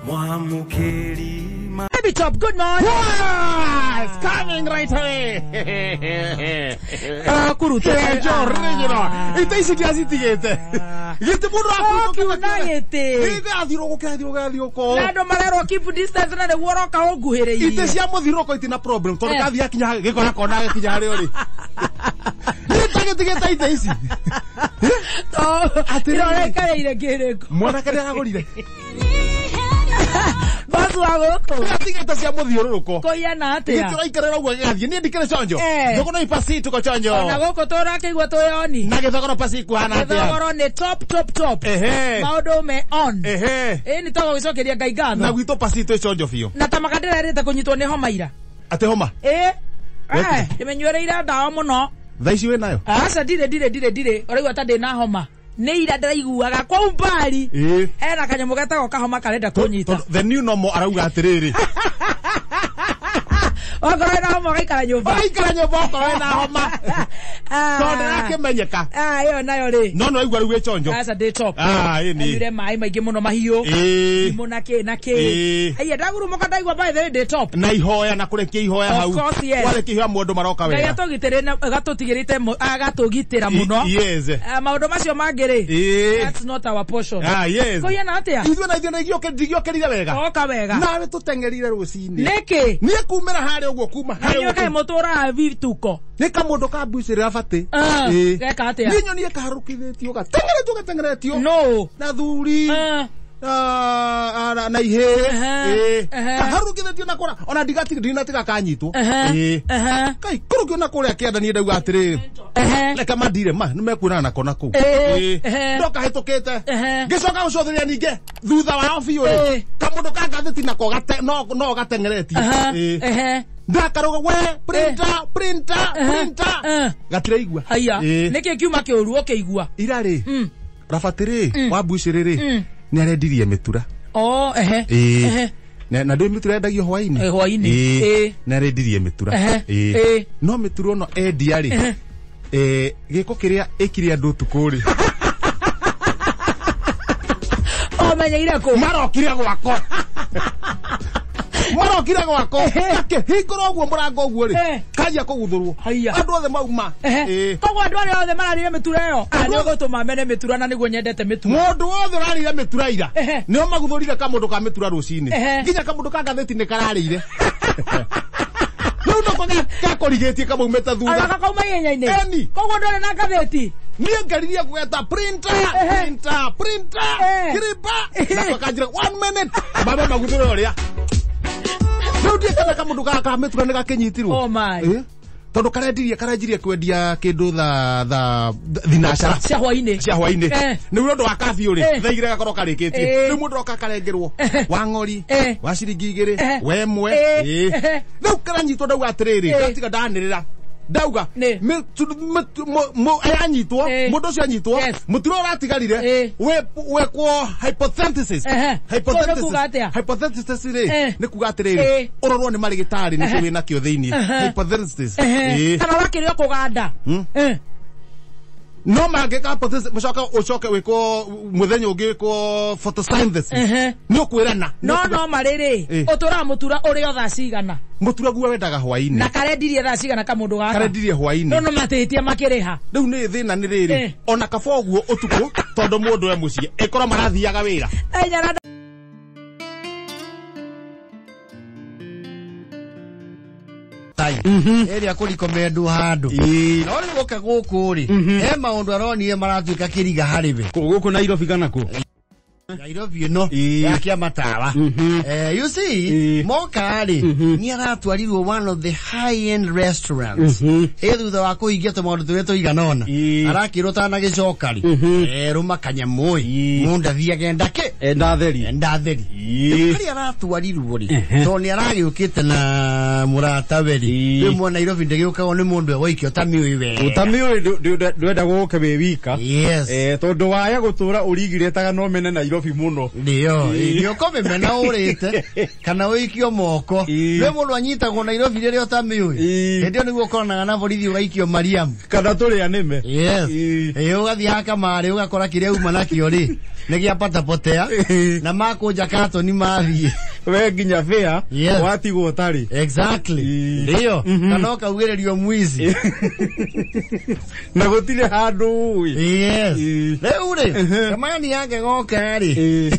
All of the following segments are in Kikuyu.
Baby Top, good morning. Wow, it's coming right away. Ite ici ndiacitigĩte gĩtĩ mũndũ Gĩtĩ. Athiũrũrũke athiũrũke. Na andũ marerwo keep distance na nĩguo ũroka ũnguhĩrĩirie. Ite cia mũthiũrũrũko itina problem tondũ kathiĩ akinya gĩkora kona gĩkinya harĩa ũrĩ. Niĩ ndagĩtigĩte ite ici. Atĩrĩrĩ. Ũraikarĩire kĩrĩkũ? Mwanake nĩaragũrire. Boss wa gũkũ. Nĩatigĩte cia mũthiũrũrũko. Kũhiana atĩa? Gĩtĩ ũraikarĩra ũguo gĩgathiĩ. Niĩ ndikĩrĩ conjo. Thogoro ipasi tuko conjo. Ona gũkũ tũrakĩigua twĩoni. Na gĩthogoro pasi kuhana atĩa? Gĩthogoro nĩ top top top. Maũndũ me on. Ĩĩ nĩ tũgũgĩcokeria Ngai ngatho. Na gwitũ pasi twĩ conjo biũ. Na ta maka ndĩrerĩte kũnyitwo nĩ homa ira. Atĩ homa? Ĩĩ. Ndĩmĩnyuĩrĩire ndawa mũno. Thaa ici wĩnayo? Aca ndirĩ. Ũraigua ta ndĩna homa. Nĩ ira ndĩraiguaga kwa umbali. Hena kanyamũ getagwo kahoma karenda kũnyita. The new normal arauga atĩrĩrĩ. Okorwo wĩna homa ũgaikara nyũmba. Ũgaikara nyũmba okorwo wĩna homa. Tondũ ndĩrakĩmenyeka. Ĩyo nayo rĩ. No nĩwaigua rĩu wĩ chonjo. Aca ndĩ top. Ĩĩ nĩ. Nyuire maĩ maingĩ mũno mahiũ. Ndimũ na kĩ na kĩ. Aiya ndagurumũka ndaigua by the way ndĩ top. Na ihoya na kũrekia ihoya hau. Of course, yes. Warekia ihoya mũndũ maroka wega. Ngai atũgitĩrĩte agatũgitĩra mũno. Yes. Maũndũ macio mangĩ rĩ. That's not our portion. Yes. Kũhiana atĩa? Ithuĩ na ithuĩ ndigĩokĩrire wega. Oka wega. Nawe tũteng'erire rũcinĩ. Nĩkĩ? Niĩ kumĩra harĩa ũguo kuma harĩa ũguo. Kaĩ mũtũraga bituko. Nĩ kamũndũ ka mbucĩrĩ rabatĩ. Geka atĩa? Niĩ nyonie kaharũkithĩtio gatengeretio gatengeretio. No. Na thuri. Na ihĩĩ. Kaharũkithĩtio na kũra ona ndinatiga kanyitwo. Kai kũrũkio na kũrĩa kĩanda niĩ ndauga atĩrĩrĩ. Reke mandire ma nĩmekuonana nako na kũu. Ndokahĩtũkĩte. Ngĩcoka gũcotheria ningĩ thutha wao biũ rĩ. Kamũndũ ka ngathĩti nako no gatengeretie. Ndakaruga we printer printer printer. Gatiraigua. Haiya. Nĩkĩ kiuma kĩũru ũkĩigua? Ira rĩ. Rabatĩ rĩ wa mbucĩrĩ rĩ nĩ arendirie mĩtura. Oh, ehe. Na ndũĩ mĩtura yendagio hwaĩ-inĩ? Hwaĩ-inĩ. Nĩ arendirie mĩtura. No mĩtura ĩno endia rĩ gĩko kĩrĩa ĩkire andũ ũtukũ rĩ. Omenyeire kũ? Marokire gwakwa. Marokire gwakwa. Akĩhingũra ũguo mũrango ũguo rĩ. Kanjia kũguthũrwo. Andũ othe mauma. Koguo andũ arĩa othe mararire mĩtura ĩyo. Nĩ ũgũtũma mene mĩtura na nĩguo nyendete mĩtura. Mũndũ wothe ũrarire mĩtura ira. Nĩo maguthũrire kamũndũ ka mĩtura rũcinĩ. Nginya kamũndũ ka ngathĩti nĩ kararĩire. Rĩu nako gakũrigĩtie kamaumĩte thutha. Ona gakauma ihenya-inĩ. Koguo ndũrĩ na ngathĩti. Niĩ ngeririe gwetha printer printer printer kiriba. Nako kanjĩra 1 minute. Mabe maguthũre ũrĩa. Rĩu ndiĩ kana kamũndũ gaka ka mĩtura nĩ gakĩnyitirwo. Oh my. Tondũ karendirie karanjirie kwendia kĩndũ thaa thinacara cia hwaĩ-inĩ. Cia hwaĩ-inĩ. Nĩguo ũndũ wa kabiũ rĩ thaa igĩrĩ gakorwo karĩkĩtie. Rĩu mũndũ oka karengerwo wa ng'ori wa ciringi 2 wa 1. Rĩu karanyitwo ndauga atĩrĩrĩ ndatiga ndanĩrĩra. Ndauga anyitwo mũndũ ũcio anyitwo mũtura ũratigarire wekwo hypothesis. Hypothesis rĩ nĩ kuga atĩrĩrĩ ũrorwo nĩ marĩgĩtarĩ nĩkĩ wĩnakĩo thĩinĩ. Hypothesis. Kana ũrakĩrĩo kũganda. No mangĩka hypothesis mũcoke ũcoke wĩkwo mũthenya ũngĩ wĩkwo photosynthesis. Nĩ ũkwĩrana. No marĩrĩ ũtũraga mũtura ũrĩo thaa cigana? Mũtura guo wendaga hwaĩ-inĩ. Na karendirie thaa cigana kamũndũ gaka? Karendirie hwaĩ-inĩ. No matĩtie makĩrĩha. Rĩu nĩ thĩna nĩ rĩrĩ ona kaba ũguo ũtukũ tondũ mũndũ e mũciĩ ĩkorwo marathiaga wĩra. Ĩrĩa kũrikomendwo handũ. No rĩu gũka gũkũ rĩ, he maũndũ aronire maratuĩka kĩriga harĩ we. Gũkũ Nairobi kana kũ? Nairobi ĩno ya kĩama tawa. You see, moka rĩ, nĩ aratwarirwo one of the high end restaurants. Ĩ thutha wa kũhingia tũmaũndũ tũrĩa tũigana ũna. Arakĩrwo tanagĩcoka rĩ, rũma kanyamũ ĩ, mũndũ athiage enda kĩ? Enda theri. Enda theri. Harĩa aratwarirwo rĩ, tondũ nĩ aragĩũkĩte na mũratawe rĩ, rĩmwe Nairobi ndĩgĩũkagwo nĩ mũndũ egũikio ũtamĩũĩ wega. Ũtamĩũĩ ndwenda gũke wĩ wika. Yes. Tondũ waya gũtũra ũrigirĩtaga no mene Nairobi. Nairobi muno. Ndio, ndio ũkũmĩmena ũrĩte kana ũikio moko. Ĩĩ. Rĩ mũndũ anyitagwo Nairobi rĩrĩa ũtamĩũĩ. Ĩĩ. Hĩndĩ ĩyo nĩguo ũkoranaga na borithi ũgaikio Mariamu. Kana tũrĩa nĩme. Yes. Ĩĩ. Ĩĩ ũgathiĩ hakamarĩ ũgakora kĩrĩa uma nakĩo rĩ nĩ gĩa patapotea Ĩĩ. na makũnja katoni mathiĩ. We nginya fare Yes. watigwo ũtarĩ. Exactly. Ĩĩ. Ndio. Kana ũkaugĩrĩrio mwici. Na gũtirĩ handũ ũĩ. Yes. Ĩĩ. Rĩu rĩ, kamani yake goka rĩ. Ĩĩ.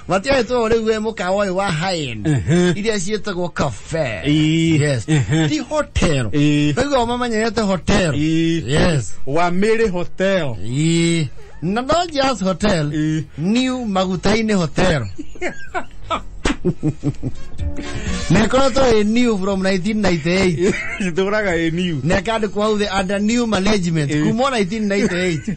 Matiahetwo rĩu we mũkawa ũyũ wa high end Mhm. iria ciĩtagwo cafe. Ĩĩ. Yes. Mhm. Ti hotel. Ĩĩ. Rĩu mamenyerete hotel. Ĩĩ. Yes. Wa Mary Hotel. Ĩĩ. Na not just hotel. Ĩĩ. New Magutaini Hotel. Na ĩkoretwo ĩ new from 1998. Itũraga ĩ new. Na ĩkandĩkwo hau thĩ under new management Ĩĩ. kuma 1998.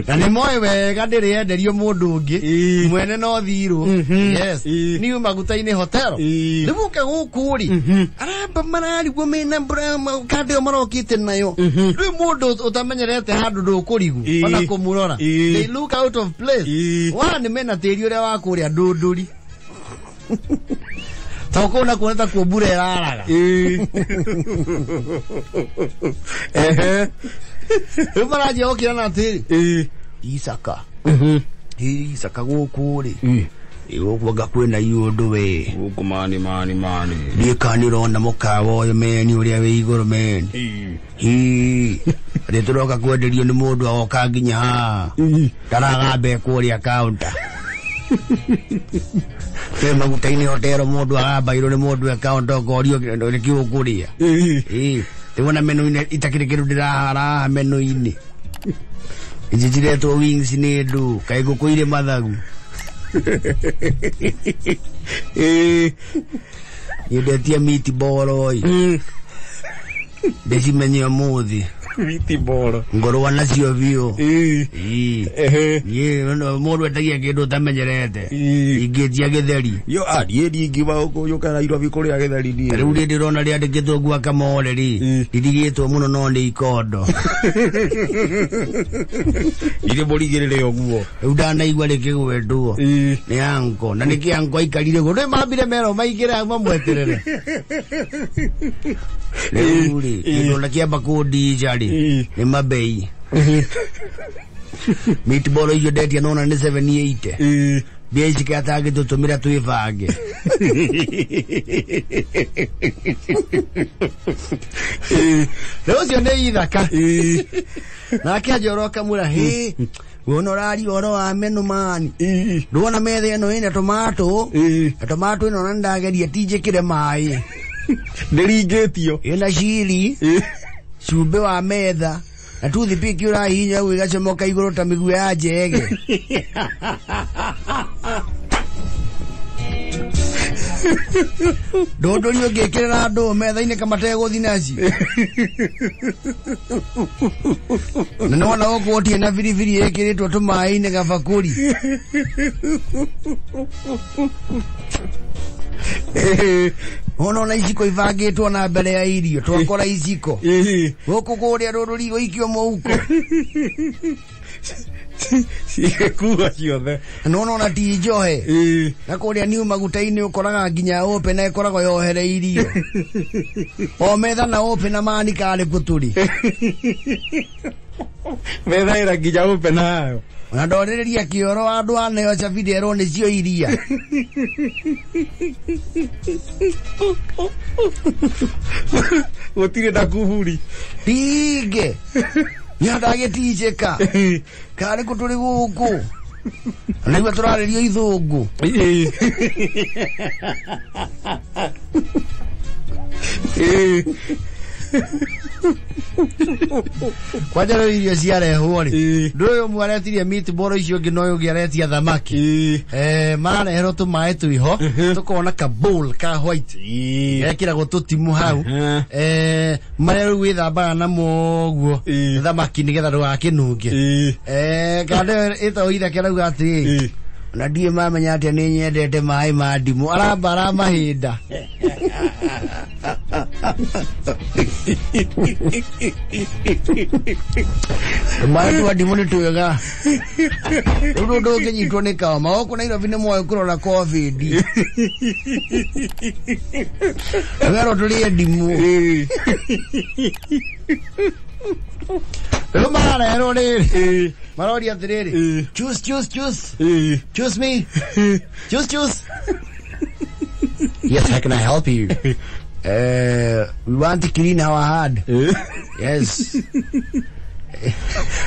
Na nĩ moĩ wega ndĩrĩ yenderio mũndũ ũngĩ. Ĩĩ. Mwene no thirũ. Mhm. Yes. Ĩĩ. New Magutaini Hotel. Ĩĩ. Rĩu ũka gũkũ rĩ, aramba mararigwo mena kandĩ ĩyo marokĩte nayo. Rĩu mũndũ ũtamenyerete handũ ndũkũrigwo Ĩĩ. ona kũmũrora. Ĩĩ. They look out of place. Ĩĩ. One mena tĩri ũrĩa wa kũrĩa ndũndũri. To kũu nakuo nĩ ta kuo mbura ĩraraga. Ĩĩ. Ehe. Rĩu maranjia gũkĩrana atĩrĩ, Ĩĩ. Isaka. Mhm. Isaka gũkũ rĩ. Ĩĩ. Ĩ gũkũ anga kwĩna iũndũ we. Gũkũ mani mani mani. Ndiĩ kana nĩũrona mũkawa ũyũ meni ũrĩa wĩ igũrũ meni. Ĩĩ. Hii. Rĩ tũroka kwenderio nĩ mũndũ agoka nginya haha. Ĩĩ. Ndaragamba kũrĩa counter. Kwĩ maguta-inĩ hotero mũndũ agambairwo nĩ mũndũ e counter ũkorio nĩkĩ ũkũrĩa. Ĩĩ. Ĩĩ. Ndĩwona menu-inĩ itakĩrĩ kĩndũ ndĩrahara haha menu-inĩ. Ici ciretwo wings nĩ ndũ, kaĩ ngũkũ irĩ mathagu. Ĩĩ. Nyendetie meatball oi. Mm. Ndĩcimenye ũmũthĩ. Meatball. Ngorwa nacio biũ. Ĩĩ. Ĩĩ. Ehe. Niĩ mũndũ etagia kĩndũ ũtamenyerete. Ĩĩ. Ingĩtia gĩtheri. Yo niĩ ndingiuma gũkũ Nairobi kũrĩa gĩtheri niĩ. Rĩu rĩ ndĩrona rĩandĩkĩtwo guacamole rĩ. Ĩĩ. Ndirigĩtwo mũno no nĩ ikondo. Irĩ mũrigĩrĩre ũguo. Rĩu ndanaigua rĩkĩgwetwo. Ĩĩ. Nĩ anko na nĩkĩ anko aikarire guo. Nĩ mambire merwo maingĩre hau mamweterere. Rĩu rĩ kĩndũ ona kĩamba kũndija rĩ Ĩĩ. nĩ mabei. Meatball icio ndetia nona nĩ 780. Ĩĩ. Mbia ici katangĩtũtũmĩra twĩbange. Rĩu ũcio nĩ ithaka. Ĩĩ. Nake Njoro akamwĩra hĩ wona ũraria ũhoro wa menu mani. Ĩĩ. Ndwona metha ĩno ĩna tomato. Ĩĩ. Na tomato ĩno na nĩndageria ti njĩkĩre maĩ. Ndĩringĩtio. Ĩna chili, Ĩĩ. cumbĩ wa metha na toothpick ũrahihinya hau ĩgacomoka igũrũ ta mĩguĩ ya njege. Ndũndũri ũngĩkĩrĩra andũ metha-inĩ kamategũthi nacio. Na nĩwona gũkũ gũtirĩ na biribiri ĩkĩrĩtwo tũmaĩ-inĩ gabakũri. Ĩĩ. Wona ona iciko ibangĩtwo na mbere ya irio twakora iciko. Ĩĩ. Gũkũ kũrĩa rũrũri gũikio mũhuko. Cigĩkua ciothe. Na nĩwona ona ti njohe. Ĩĩ. Na kũrĩa niu maguta-inĩ ũkoraga nginya open na ĩkoragwo yohereirio. O metha na open na mani karĩ kũtũrĩ. Metha ĩna nginya open nayo. Ona ndorĩrĩria kĩoro andũ aneo cabi erwo nĩcio iria. Gũtirĩ na kuburi. Ndinge. Nĩandagĩtinjĩka. Karĩ kũ tũrĩ gũkũ. Naigua tũrarĩrio ithũngũ. Ĩĩ. Ĩĩ. Kwanja rĩu irio ciarehwo rĩ. Ĩĩ. Ndũ ũyũ ũmwe aretirie meatball icio ũngĩ na ũyũ ũngĩ aretia thamaki. Ĩĩ. Marareherwo tũmaĩ twĩho tũkona ka bowl ka white Ĩĩ. gekĩragwo tũtimu hau. Mhm. Marĩa rĩu wĩthambaga namo ũguo Ĩĩ. thamaki nĩgetha ndũgakĩnunge. Ĩĩ. Kanda ĩyo ĩtagwo ithake arauga atĩrĩ Ĩĩ. Na ndiĩ mamenya atĩa nĩ nyendete maĩ ma ndimũ arambara mahinda. Maĩ twa ndimũ nĩ twega. Rĩu ndũngĩnyitwo nĩ kama gũkũ Nairobi nĩ moĩ kũrora COVID. Werwo tũrĩe ndimũ. Rĩu mararerwo rĩrĩ maroria atĩrĩrĩ, choose choose choose choose me, choose choose. Yes, how can I help you? We want to clean our heart. Yes.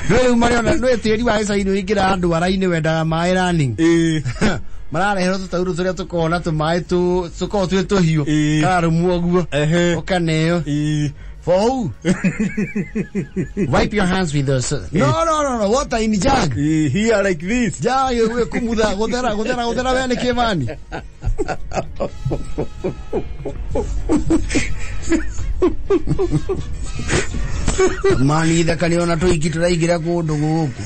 Rĩu marĩona nĩ tĩri wa gĩcagi-inĩ ũingĩra andũ ara-inĩ wendaga maĩ running. Marareherwo tũtaurũ tũrĩa tũkoragwo na tũmaĩ tũkoragwo twĩ tũhiũ kararũmwo ũguo ũkaneo. For who? Wipe your hands with us. No, no, no, no. Water in jug. Here like this. Jug, we kumutha, guthera, guthera, guthera we ni kimani. Mani ithaka ni ona tuiki turaingira kundu guku.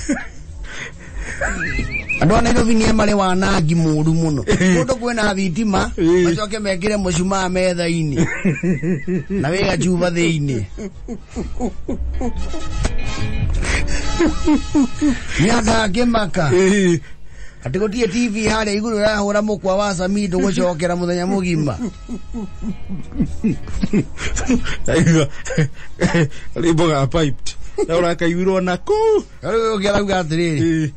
Andũ a Nairobi nĩ marĩ wanangi mũru mũno. Kũndũ kwĩna thitima, macoke mekĩre mũcumaa metha-inĩ. Na wĩ gacuba thĩinĩ. Nĩ andangĩmaka. Atĩ gũtirĩ TV harĩa igũrũ ĩrahũra mũkwa wa Samido gũcokera mũthenya mũgima. Ndaigua rwĩmbo ga piped. Na ũrakaiguirwo na kũu. Rĩu ũngĩ arauga atĩrĩrĩ,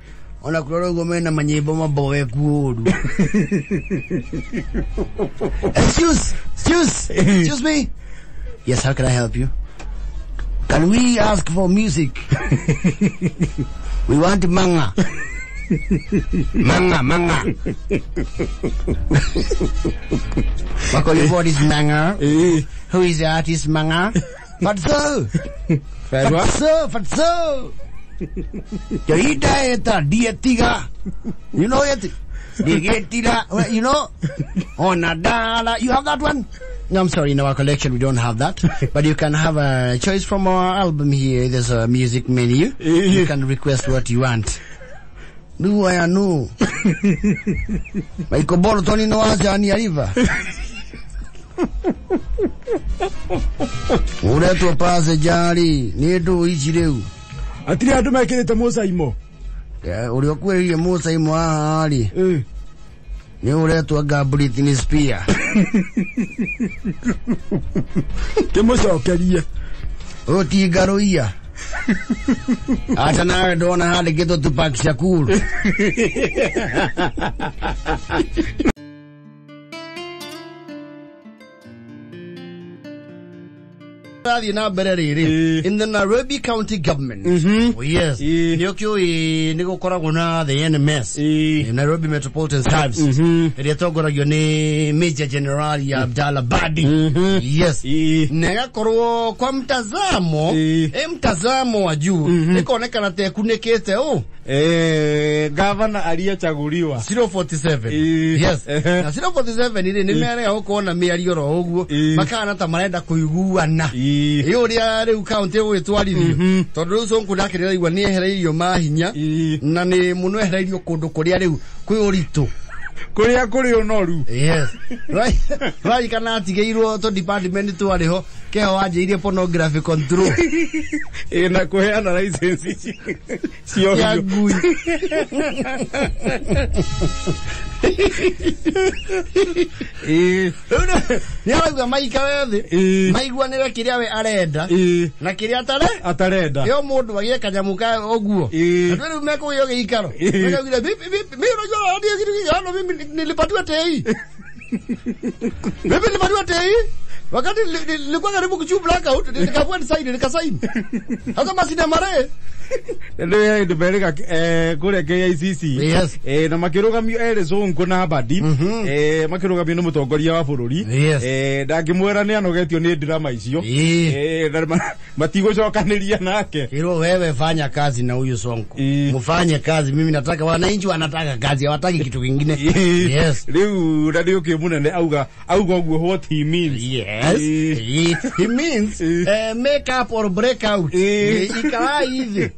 ona kũrora ũguo mena manyĩmbo maboeku ũru. Excuse, excuse, excuse me. Yes, how can I help you? Can we ask for music? We want manga. Manga, manga. Makoli, what is manga? Who is the artist manga? Fatso. Fatso, fatso. Yoita eta dietiga. You know it? Dietira, you know? Onadala. You have that one? No, I'm sorry, in our collection we don't have that. But you can have a choice from our album here. There's a music menu. You can request what you want. Do I know? Michael Bolton no aja ni ariva. Uretwo pase jari, ni ndu ici riu. Atiri andu mekirite mucaimo. Uria ukuiririe mucaimo haha ri. Ni uretwo anga Britney Spears. Kimucokerie. Uyu ti ngaruia. Ata nawe ndona handĩkĩtwo Tupac Shakur. Na mbere rĩrĩ, in the Nairobi County Government. Oh yes. Nĩ ũkĩũĩ nĩ gũkoragwo na the NMS, Nairobi Metropolitan Services, ĩrĩa ĩtongoragio nĩ Major General Abdalla Badi. Yes. Na ĩgakorwo kwa mtazamo, mtazamo wa juu, ĩkonekana ta ĩkunĩkĩte ũ. Gavana aliyechaguliwa 047. Yes. Na 047 rĩ nĩ merega gũkorwo na mĩario oro ũguo, makana ta marenda kũiguana. Ĩ ũrĩa rĩu county ĩgũgĩtwarithio, tondũ rĩu Sonko nake nĩaraigua nĩ ehereirio mahinya, na nĩ mũno ehereirio kũndũ kũrĩa rĩu kwĩ ũritũ. Kũrĩa kũrĩ ũnoru. Yes. Right, kana atigĩirwo tũ department twarĩ ho, keho wanjĩirie pornography control. Na kũheana license cia ngui. Nĩ arauga maikare thĩ, maiguanĩre kĩrĩa we arenda na kĩrĩa atarenda. Ĩyo mũndũ agĩe kanyamũ ka ũguo. Andũ rĩu mekũgĩo gĩikaro. Makaugire mimi unajua mimi nilipatiwa tei. Mimi nilipatiwa tei. Wakati nilikuwa karibu kuchu blackout, nikaamua nisaini, nikasaini. Hata masina mare. Ndio ndio kũrĩa KICC. Yes. Na makĩrũgamio erĩ Sonko na Mbadi. Makĩrũgamio nĩ mũtongoria wa bũrũri. Ndangĩmwĩra nĩ anogetio nĩ drama icio. Matigũcokanĩria nake. Hilo wewe fanya kazi na huyu Sonko. Mfanye kazi, mimi nataka wananchi wanataka kazi, hawataki kitu kingine. Yes. Rĩu na nĩ ũkĩ auga ũguo what he means. Yes. He means make up or break out. Ikarai hivi.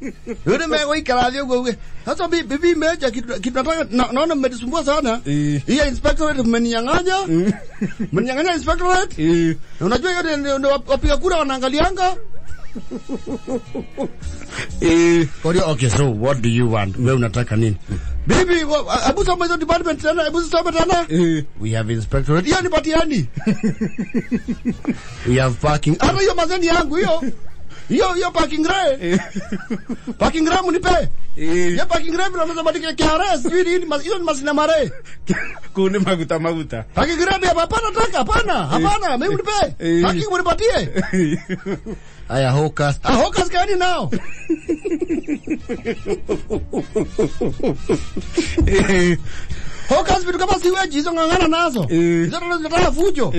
Rĩu nĩ megũikara thĩ ũguo uge sasa bibi meja kitu nataka naona mmenisumbua sana. Hii inspectorate mmeninyang'anya. Mmeninyang'anya inspectorate. Na unajua hiyo ndio wapiga kura wanaangalianga. Okay, so what do you want? Wewe unataka nini? Bibi, hebu soma hizo department tena, hebu soma tena. We have inspectorate. Hiyo ni patiani. We have parking. Hata hiyo mazeni yangu hiyo. Hiyo parking ray. Parking ray mnipe. Hiyo parking ray ndio mnaweza KRS, sijui nini, hiyo ni masina mare. Kuni maguta maguta. Parking ray hapana nataka, hapana, mimi mnipe. Parking mnipatie. Aya hawkers. Ah, hawkers gani nao? Hawkers vitu kama siweji hizo ngangana nazo. Hizo ndo zinataka fujo.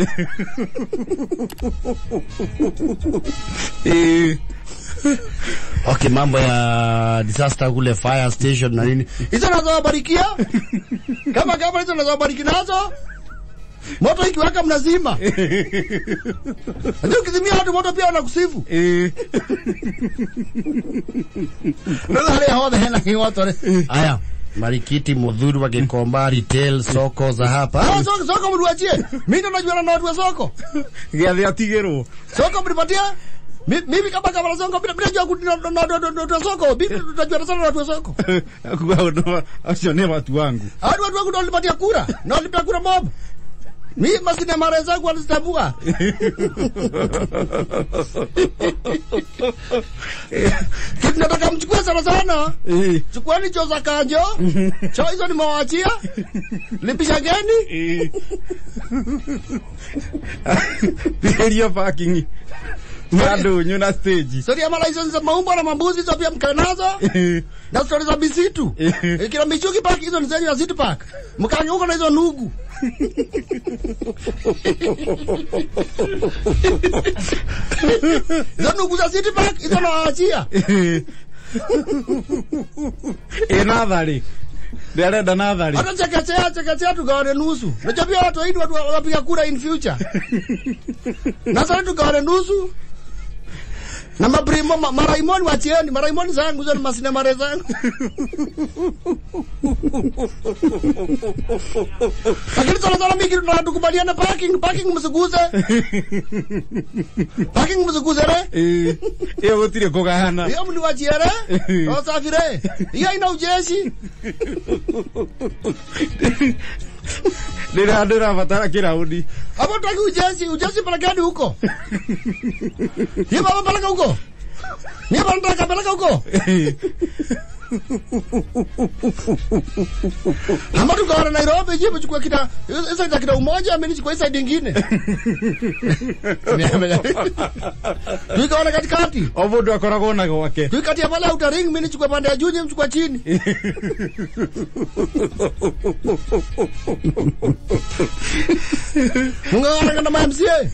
Okay, mambo ya disaster kule fire station na nini. Hizo nazo wabarikia? Kama hizo nazo wabariki nazo? Moto ikiwaka mnazima. Ndio ukizimia watu moto pia wanakusifu. Ndio hali hao hena ni watu. Aya, Marikiti Muthuru wa Gikomba retail soko za hapa. Ah, soko mliwachie. Mimi ndo najua na watu wa soko. Gĩathĩ atigĩrwo. Soko mlipatia? Mimi kama soko bila najua na soko. Mimi tunajua sana watu wa soko. Kwa acio ni watu wangu. Watu wangu ndio walipatia kura. Na walipatia kura mob. Mimi maskini mara zangu walizitambua. Kitu nataka mchukue sana sana. Chukueni choo za kanjo. Choo hizo nimewaachia. Lipisha geni. Hiyo parking. Bado nyuna stage. Sorry ama license za maumbo na mambuzi hizo pia mkae nazo. Na story za misitu. Kila michuki park hizo ni zenyu ya city park. Mkaange huko na hizo nugu. Hizo nugu za city park hizo nawaachia. Nathari. Ndio nathari. Hata chekechea tugawane nusu. Unajua pia watu waidi watu wapiga kura in future. Na sasa tugawane nusu. Na maprimo maraimoni wachieni, maraimoni zangu hizo ni masinemare zangu. Lakini sana sana mimi tunatukubaliana parking msiguze. Parking msiguze re. Hiyo gutire kugayana. Hiyo mniwachie re. Wasafire. Hiyo ina ujeshi. Ndira batara kiraudi. Hapo taki ujeshi pelekeni huko. Hiyo baba peleka huko. Ni baba nataka peleka huko. Ama tukaona Nairobi jibu chukua kita hizo kita umoja mimi nichukua side nyingine. Tukaona katikati. Obo ndo akoragwo na gwake. Tukatia pale outer ring mimi nichukua pande ya juu nyinyi mchukua chini. Mungu na MCA.